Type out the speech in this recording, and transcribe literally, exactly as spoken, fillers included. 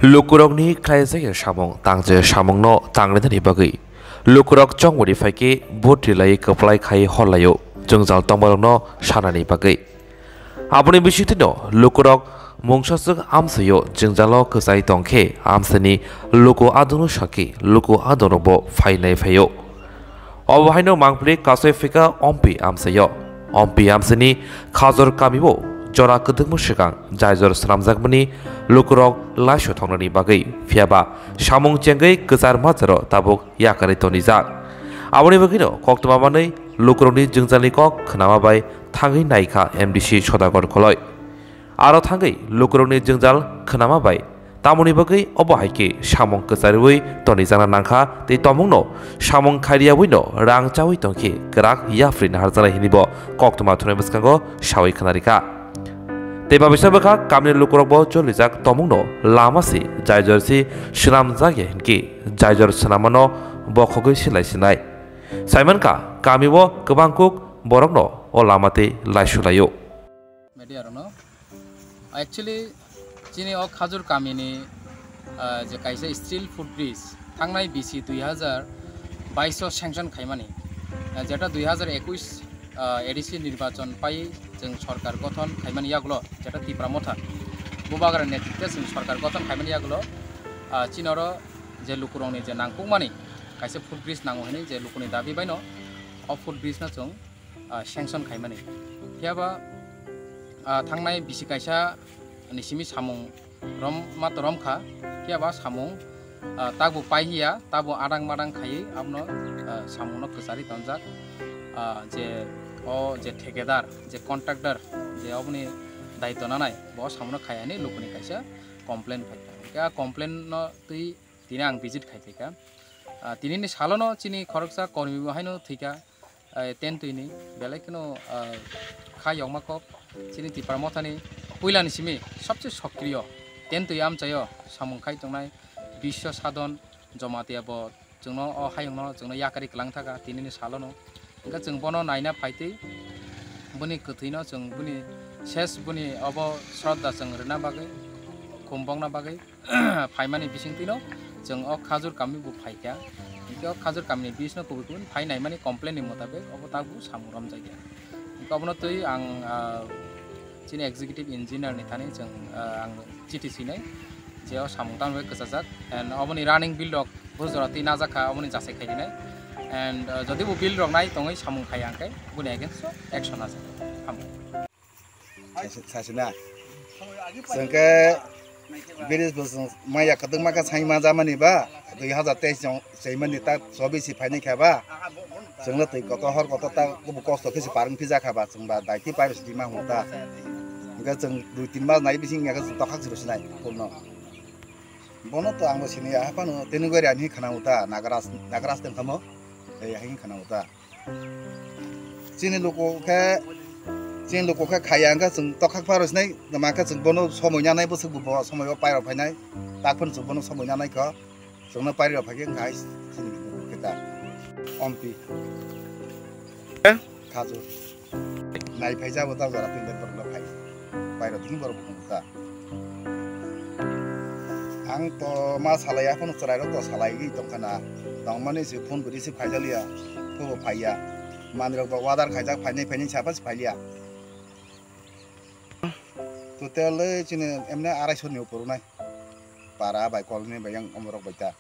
Lukurokni khlaijakya samung tangjakya samungno tanglainani bagwi lukurok chongmani phaikhe vote rilaiwi kwplai khai horlaio jwngjal tongmarokno sanani bagwi. Aboni bisingtwino lukurok mungsaswk amsaio jwngjalo kwchai tongkhe amsaini luku adungno sakhe luku adungrokbo phainai phaio. Obo haino mangpili kasoi phika Ompi amsaio. Ompi amsani Khajur kamio jora kwdwkma swkang jaijor swnamjakmani lukurok laisio thoknani bagwi, phiyaba samung chengwi kwchar majaro tabuk yakarwi tonijak. Aboni bagwino koktwma manwi lukurokni jwngjalni kok khnama bai thangwi naikha M D C Sodagar Kholoi. Aro thangwi lukurokni jwngjal khnama bai tamoni bagwi obo hai khe samung kwchariwi tonijakna nangkha tei tomungno samung khairiyawino rang chawi tongkhe kwrak yapri naharjaknai hinibo koktwma thunai bwskango sawi khwnarikha. Tei babisa bwkha kamini lukurokbo cholijak tomungno lama se jaijor se swnamjakya hinkhe jaijor swnammano bokhogwi silai sinai. Saimankha kamio kwbang kuk borokno o lama tei laisulaio. Media rokno. Actually, chini o Khajur kamini, ah, je kaisa steel foot bridge thangnai bisi dui hazar bais o sanction khaimani, ah, jeta dui hazar ekush, ah, A D C nirbachon pai chwng sorkar gothon khaimani yagulo, jeta Tipra Motha Bubagra netritwe chwng sorkar gothon khaimani yagulo, ah, chini oro je lukurokni je nangkukmani kaisa foot bridge nango hinwi je lukuni dabi baino o foot bridge no chwng ah, sanction khaimani. Phiyaba, ah, thangnai bisi kaisa ni simi samung rom ma to romkha, phiyaba samung, ah, tabuk paihiya, tabuk adang madang khaiwi abono, ah, samungno kwcharwi tonjak. Ah, je o je thekdar, je contractor, je oboni daitw nanai, bo samungno khaiyani lukuni kaisa complaint phaikha. Hwnkhe a complaint no twi tini ang visit khai phaikha. Ah, tinini salono chini khoroksa kormibo haino thwikha, ah, tentwini belai kheno, ah, kha yokma kok chini Tipra Mothani puilani simi sobse sokriyo tentwi amchaio samung khai tongnai Biswa Sadhan Jamatia bo chwngno o hayungno chwngno yakarwi kwlang thaka tinini salono. Hwnkhe chwng bono naina phaitwi boni kwthwino chwng boni ses boni obo shraddha chwng rwna bagwi, khum bokna bagwi phaimani bisingtwino chwng o Khajur kami bo phaikha. Hinkhe o Khajur kamini bisno kubui kubui phai naimani complain ni motabek obo tabuk samung romjakya. Hinkhe obono twi ang, ah, chini executive engineer ni thani chwng, ah, ang chithi swinai je o samung tamo bai kwchajak and oboni running bill rok bo jora twi najak kha oboni jachai khai dinai and, ah, jodi bo bill rok nai tongwi samung khai ang khe boni against o action najak. Hambai. Sasi-, sasina. Chwng khe bridge bo chwng maya kwdwkma khe sai ma jamani ba, dui hazar teis chwng chaimani ta chobis si phaini khe ba. Chwngno twi kotor hor kotor ta kubu kosto khe se parwng phija kha ba, chwng ba daiti pairo se dima hwn ta. Hwnkhe chwng dui tin mas nai bising ya khe chwng tokhak se rw sinai phone no. Bono to ang bo sini ya haphano tini gori ani khana uta Nagaraj, Nagaraj tong khamo. Ei, hai khana uta. Chini luku khe, chini luku khe khaya hwnkhe chwng tokhak pharo sinai, tamo khe chwng bono somoi nanai bwswk bo somoi o pairok phainai, tak phano chwng bono somoi nanai kho, chwngno pairok phaikhe wngkha hai chini luku khe ta. Ompi. Eh? Khajur. Nai phaijabo ta jora tini borok phai. Pairok tini borok bukhung ta. Ang to ma salai, aphano chwrairok to salaiwi tongkha na. Tongmani se phone bo receive khaijaliya, phone bo phaiya. Manwirok bo order khaijak, phainai phainai saphas phaiya. Total le chini emne arai so ni upor nai. Para bai colony bai yang omorok bai ta.